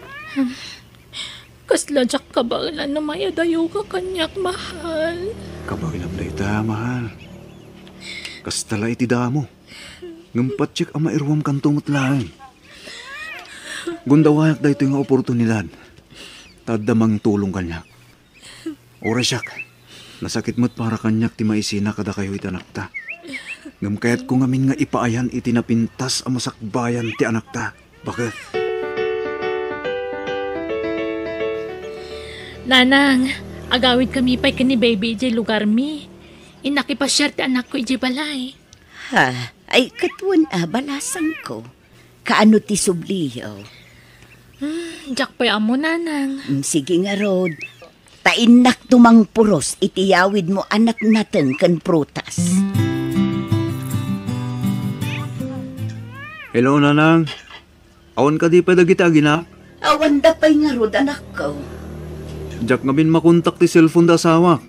Kasla diak kabaelan no mayadayoka kaniak, mahal. Kabaelam dayta, mahal. Kasta la iti damo. Ngem patiek a mairuamkanto met laeng. Gundawayak daytoy nga oportunidad, ta adda mangtulong kaniak. Uray siak, nasakit met para kaniak ti maisina kadakayo iti anakta. Ngem kayatko ngamin nga ipaayan iti napintas a masakbayan ti anakta. Baket. Nanang, agawidkami pay ken ni Baby idiay lugarmi. Innak ipasiar ti anakko idiay balay. Ha? Ay, ket wen a, balasangko. Kaano ti subliyo? Hmm, diak pay ammo, nanang. Mm, sige ngarud. Ta innakto mangpuros iti yawidmo a natnateng ken prutas. Hello, nanang. Awan kadi pay dagiti aginak? Awanda pay ngarud, anakko. Diak ngamin makontak ti cellphone da asawak.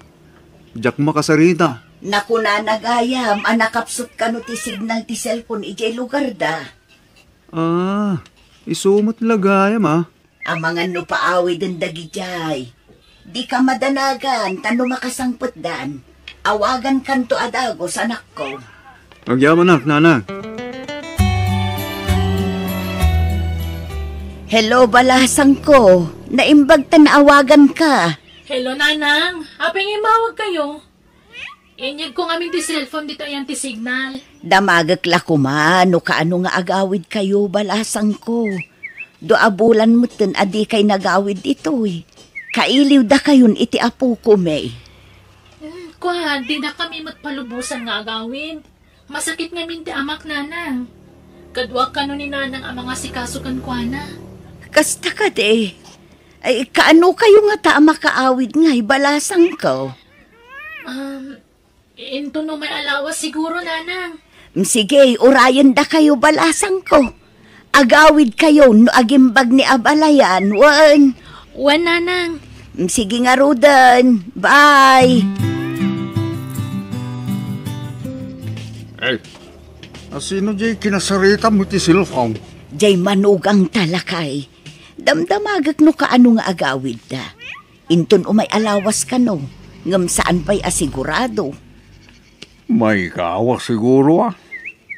Diak makasarita. Nakunana gayam a nakapsut kano ti signal ti cellphone idiay lugarda. Ah, isu met la gayam, a. Amangan no paawiden dagidiay. Dika madanagan, ta no makasangpetdan, awagankanto a dagus, anakko. Agyamanak, nanang. Hello, balasangko. Naimbag ta naawaganka. Hello, nanang. Apay nga immawagkayo? Inyegko ngamin ti cellphone ditoy ayan ti signal. Damagek la koma no kaano nga agawidkayo, balasangko. Dua a bulan metten a dikay nagawid ditoy. Kailiwdakayon iti apoko, May. Hmm, kua, dinakami met palubosan nga agawid. Masakit ngamin ti amak, nanang. Kaduak kano ni nanang a mangasikaso kenkuana. Kasta kadi. Ay, kaano kayo ngata a makaawid ngay, balasangko? Um, into no may alawas siguro, nanang. Mm, sige, urayendakayo, balasangko. Agawidkayo no agimbag ni abalayan, wen. Wen, nanang. Mm, sige ngaruden. Bye. Ay, Asino jay kinasaritam iti cellphone? Jay manugangta, lakay. Damdamagek no kaano nga agawidda. Inton umay a lawas kano, ngem saan pay a sigurado. Maikawa siguro, a.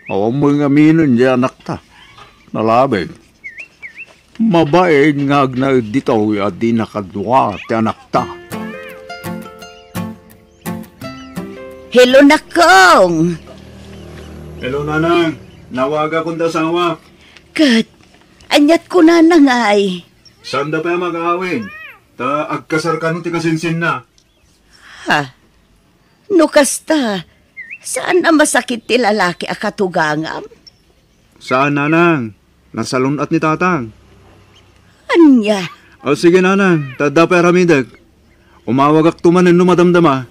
Awan met ngaminen jay anakta. Nalabig. Mabain nga agnaed ditoy a di nakadua ti anakta. Hello, nakong! Hello, nanang. Nawagakon ti asawak. Ket, aniat kunana ngay? Saanda pay a mag-aawid, ta agkasar kano ti kasinsinna. Ha? No kasta, saan a masakit ti lalaki a katugangam? Saan, nanang. Nasalun-at ni tatang. Ania? O, sige, nanang. Ta adda pay aramidek. Umawagakto manen no madamdama.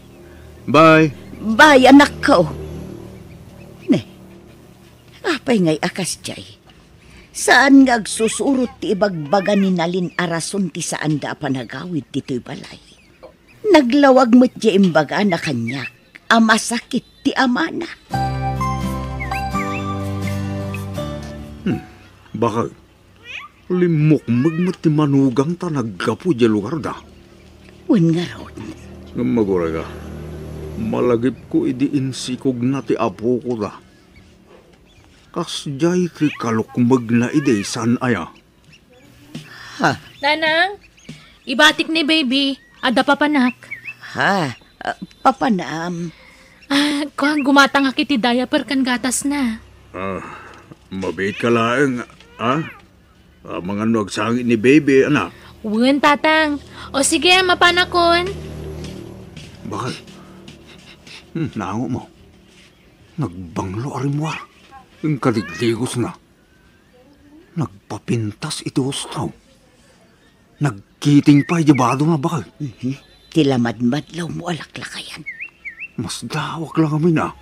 Bye. Bye, anakko. Ne, apay ngay a kasdiay? Saan nga agsusurot ti ibagbaga ni Nalin a rason ti saanda a panagawid ditoy balay? Naglawag met ti imbagana kaniak a masakit ti amana. Hmm, bakal. Limmukmeg met ti manugangta naggapu idiay lugarda. Wen ngarud. Ngem agurayka, malagipko idi insikogna ti apokota. Kasdiay ti kalukmegna idi, saan aya? Ha? Nanang, ibatik ni baby, adda papanak. Ha? Ah, papanam? Ah, kuan, gumatangak iti diaper ken gatasna. Ah, mabiitka laeng, ah? Amangan no agsangit ni baby, anak. Wen, tatang. O sige, mapanakon. Bakal. Hmm, naango mo. Nagbanglo a rimmuar. Inkaligligosna. Nagpapintas iti husto. Nagkiting pay di badona, bakal. Mhm. Ti lamadmadlaw mo a laklakayan. Masdawak la ngamin a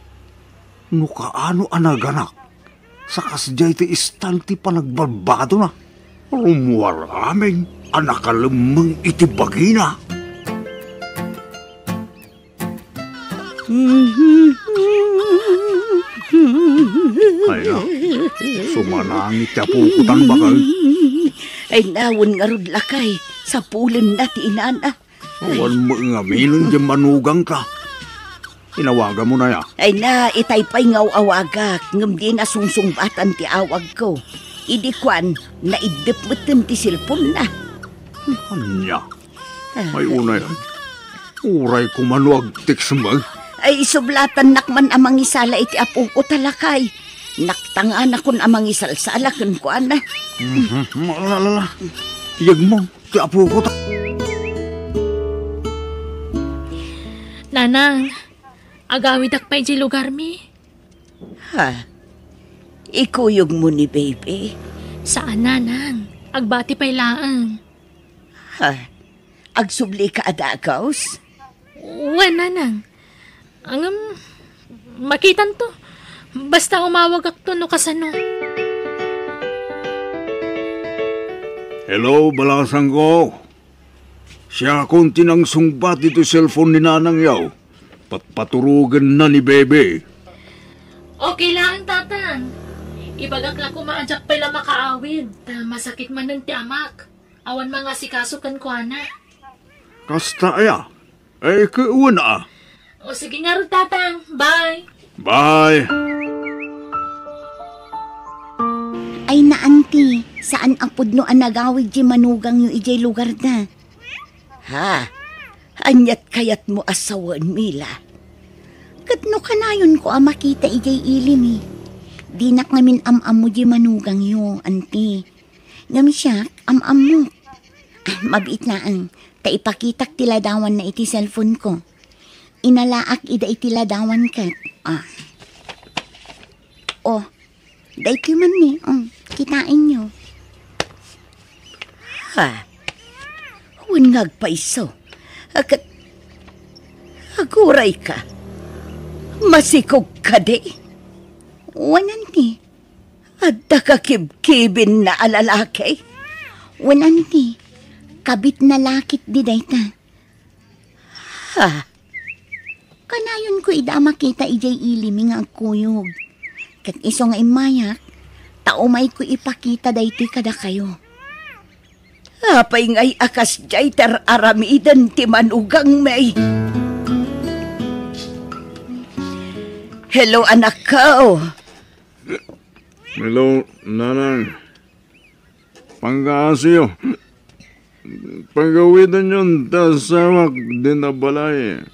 no kaano a naganak, sa kasdiay ti istan ti panagbarbadona. Rummuar amin a nakalemmeng iti bagina. Ay na, sumanangit ti apokotang, bakal. Ay na, wen ngarud, lakay, sapulenna ti inana. Awan met ngaminen diay manugangta. Inawagamon aya? Ay na, itay pay nga aw-awagak, ngem dina sungsungbatan ti awagko. Idi kuan, naiddep metten ti cellphone-na. Ania? Ay, unay. Uray koma no agtext met. Ay, isublatannak man a mangisala iti apokota, lakay. Naktanganakon a mangisalsala kenkuana. Mhm. Ala, ala, ala. Yegmo ti apokota. Nanang, agawidak pay diay lugarmi. Ha? Ikuyogmo ni baby? Saan, nanang. Agbati pay laeng. Ha? Agsublika a dagus? Wen, nanang. Ngem, makitanto. Basta umawagakto no kasano. Hello, balasangko. Siakon ti nangsungbat iti cellphone ni nanangyo. Patpaturogenna ni Bebe. Okay laeng, Tatang. Ibagak la koma a diak pay la makaawid, ta masakit manen ti amak. Awan mangasikaso kenkuana. Kasta aya? Ay, ket wen a. O, sige ngarud, Tatang. Bye. Bye. Ay na, Auntie, saan a pudno a nagawid ti manugangyo idiay lugarda? Ha? Aniat kayatmo a sawen, Mila? Ket no kanayonko a makita idiay ili mi, dinak ngamin am-ammo diay manugangyo, Auntie. Ngem siak, am-ammok. Ah, mabiit laeng, ta ipakitak ti ladawanna iti cellphone-ko. Inalaak ida iti ladawan ket, ah. Oh, daytoy man ni, oh, kitaenyo. Ha? Wen nga agpayso. Ket, agurayka. Masikog kadi? Wen, Auntie. Adda kakibkibinna a lalaki? Wen, Auntie, kabitna la ketdi dayta. Ha? Kanayonko ida a makita idiay ili mi nga agkuyog. Ket isu nga immayak, ta umayko ipakita daytoy kadakayo. Apay ngay a kasdiay ti ar-aramiden ti manugangmi? Hello, anakko. Hello, nanang. Pangkaasiyo. Pagawidanyon ti asawak dita balay.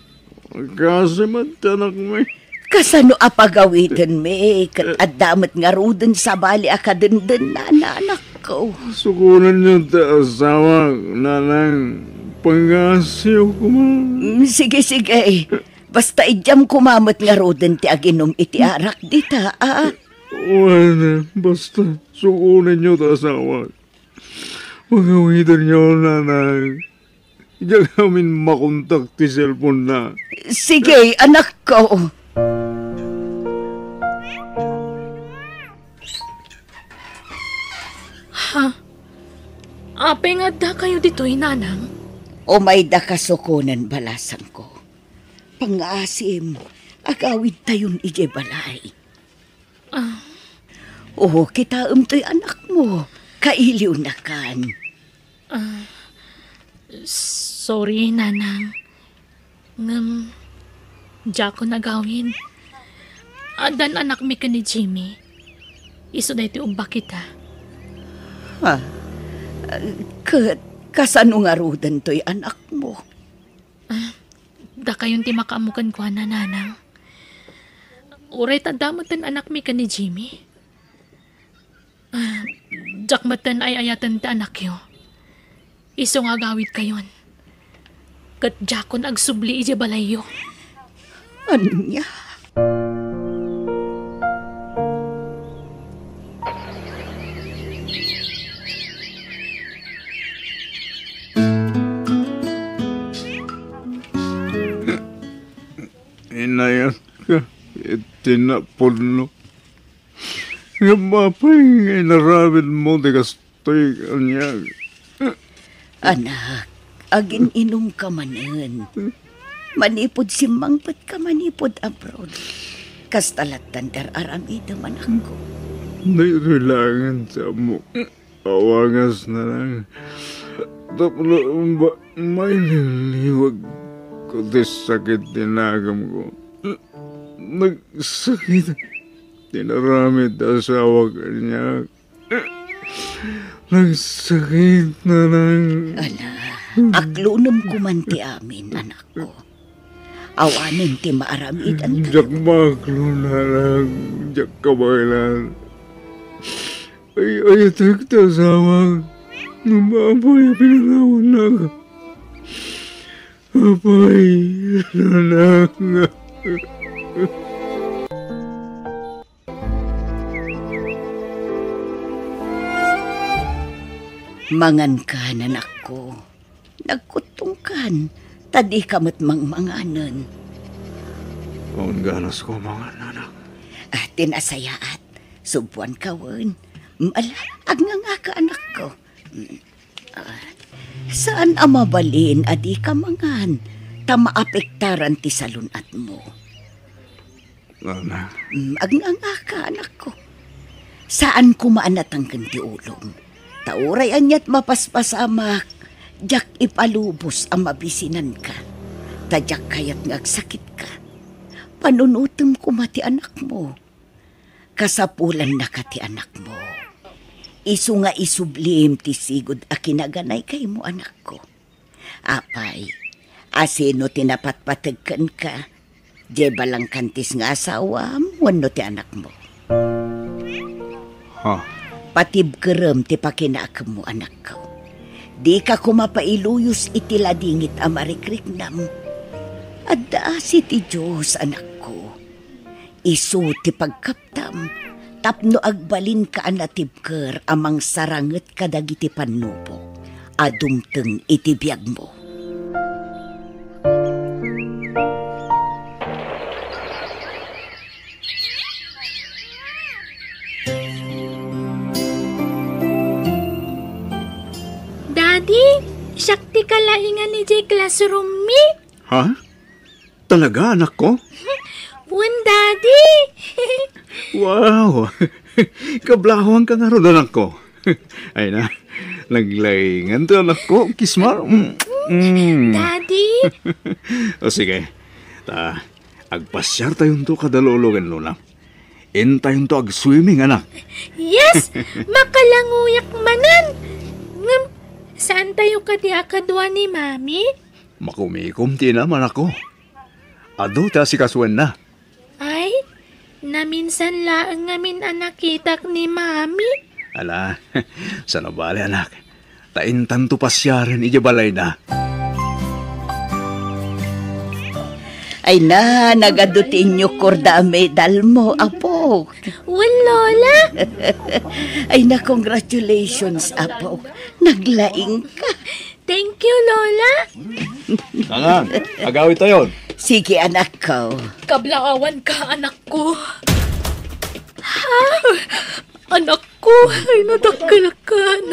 Kaasi met ti anakmi. Kasano a pagawidenmi ket adda met ngaruden sabali a kadendennana, anakko? Sukonanyo ti asawak, nanang. Pangkaasiyo koma. Mm, sige, sige. Basta idiam koma met ngaruden ti aginum iti arak dita, a? Wen, basta sukonanyo ti asawak. Pagawidanyo, nanang. Diak amin makontak ti cellphone-na. Sige, anakko. Ha? Apay nga addakayo ditoy, nanang? Umayda kasukonen, balasangko. Pangngaasim, agawidtayon idiay balay. Ah. O, kitaem toy anakmo. Kailiwnakan. Ah, sorry, nanang. Ngem, diakon agawid. Addan anakmi ken ni Jimmy. Isu daytoy ubbakita. Ha? Ket kasano ngaruden toy anakmo? Ah, dakayon ti makaammo kenkuana, nanang. Uray ta adda metten anakmi ken ni Jimmy. Ah, diak metten ay-ayaten ti anakyo. Isu nga agawidkayon. Ket diakon agsubli idiay balayyo. Ania? Inayatka iti napudno. Ngem apay nga inaramidmo ti kastoy kaniak? Anak, agin-inumka manen. Manipud simmangpetka manipud abroad. Kasta lattan ti ar-aramidem, anakko. Daytoy laengen ti ammok. Awangas, nanang. Tapno ba-, mailiwagko ti sakit ti nagemko. Nagsakit ti inaramid ti asawak kaniak. Nagsakit, nanang. Ala, aklonem koman ti amin, anakko. Awanen ti maaramidantayo. Diak maaklo, nanang. Diak kabaelan. Ay-ayatek ti asawak. Ngem apay a pinangawannak? Apay, nanang. Mangankan, anakko. Nagkuttongkan, ta dika met mangmanganen. Awan ganasko a mangan, nanang. Ah, ti nasayaat, subbuanka wen. Mm, ala, agngangaka, anakko. Mm, ah, saan a mabalin a dika mangan, ta maapektaran ti salun-atmo. Nanang. Mm, agngangaka, anakko. Saan koma a natangken ti ulom. Ta uray aniat mapaspasamak, diak ipalubos a mabisinanka. Ta diak kayat nga agsakitka. Panunotem koma ti anakmo. Kasapulannaka ti anakmo. Isu nga isublim ti sigud a kinaganay kaymo, anakko. Apay, asino ti napatpateg kenka? Diay balangkantis nga asawam wenno ti anakmo? Ha? Patibkerem ti pakinaakemmo, anakko. Dika koma pailuyos iti ladingit a marikriknam. Adda asi ti Dios, anakko. Isu ti pagkaptam tapno agbalinka a natibker a mangsaranget kadagiti pannubok a dumteng iti biagmo. Daddy, siak ti kalaingan idiay classroom-mi. Ha? Talaga, anakko? Wen, Daddy. Wow! Kablawanka ngarud, anakko. Ay na, naglaingan to, anakko. Kismar. Mm. Mm. Daddy? O sige. Ta, agpasiartayonto kada lolo ken lola. Intayonto agswimming, anak. Yes! Makalanguyak manen! Ngem, saantayo kadi a kadua ni Mami? Makumikom ti inam, anakko. Adu ti asikasuenna. Ay, naminsan laeng ngamin a nakitak ni Mami. Ala, saan a bale, anak. Ta intanto pasiaren idiay balayna. Ay na, nagadu ti inyukor da a medalmo, apo. Wen, Lola. Ay na, congratulations, apo. Naglaing ka. Thank you, Lola. Nanang, agawidtayon. Sige, anakko. Kablaawanka, anakko. Ah, anakko, ay nadakkelkan.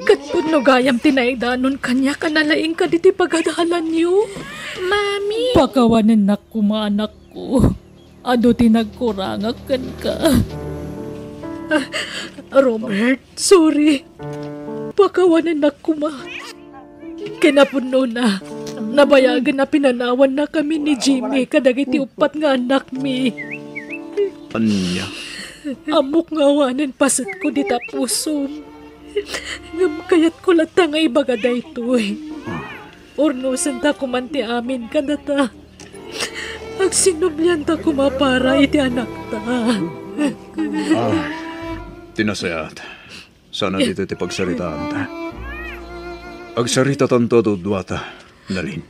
Ket pudno gayam ti naidanon kaniak a nalaingka ditoy pagadalanyo. Mami. Pakawanennak koma, anakko. Adu ti nagkurangak kenka. Ah, Robert, sorry. Pakawanennak koma. Kinapudnona, nabayagen a pinanawannakami ni Jimmy kadagiti uppat nga annakmi. Ania? Ammok nga awanen pasetko dita pusom. Ngem kayatko latta nga ibaga daytoy. Ah. Urnosenta koman ti amin kadata. Agsinublianta koma para iti anakta. Ah, ti nasayaat. Saan a ditoy ti pagsaritaanta. Agsaritatanto a duduata, Nalin.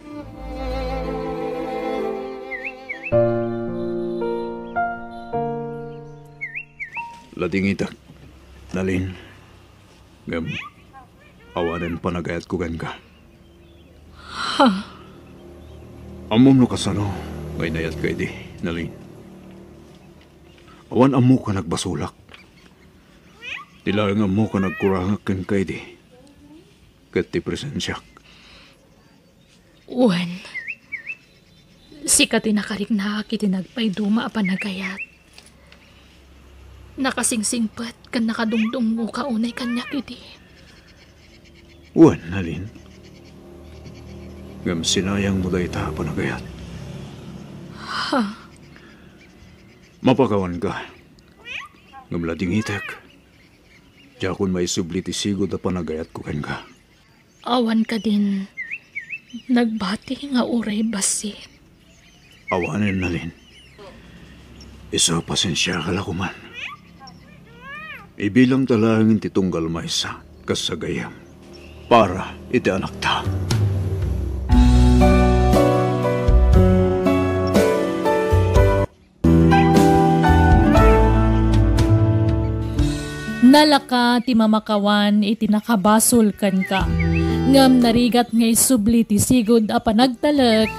Ladingitek, Nalin. Ngem, awanen panagayatko kenka. Ha? Ammom no kasano nga inayatka idi, Nalin. Awan ammok a nagbasolak. Ti laeng ammok a nagkurangak kenka idi, ket ti presensiak. Wen, sika ti nakariknaak iti nagpayduma a panagayat. Nakasingsingpet ken nakadungdungngoka unay kaniak idi. Wen, Nalin. Ngem sinayangmo dayta a panagayat. Ha? Mapakawanka. Ngem ladingitek. Diakon maisubli ti sigud a panagayatko kenka. Awan kadin nagbati nga uray bassit? Awanen, Nalin. Isu a pasensiaka la koman. Ibilangta laeng ti tunggal maysa kas gagayyem para iti anakta. Nalaka ti mamakawan iti nakabasol kenka, ngem narigat nga isubli ti sigud a panagtalek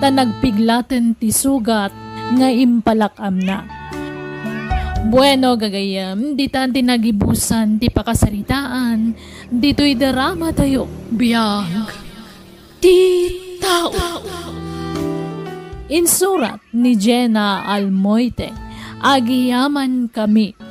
ta nagpiglaten ti sugat nga impalak-amna. Bueno, gagayyem, ditan ti nagibusan ti pakasaritaan ditoy dramatayo. Biag ti tao. Insurat ni Jenna Almoite. Agyamankami.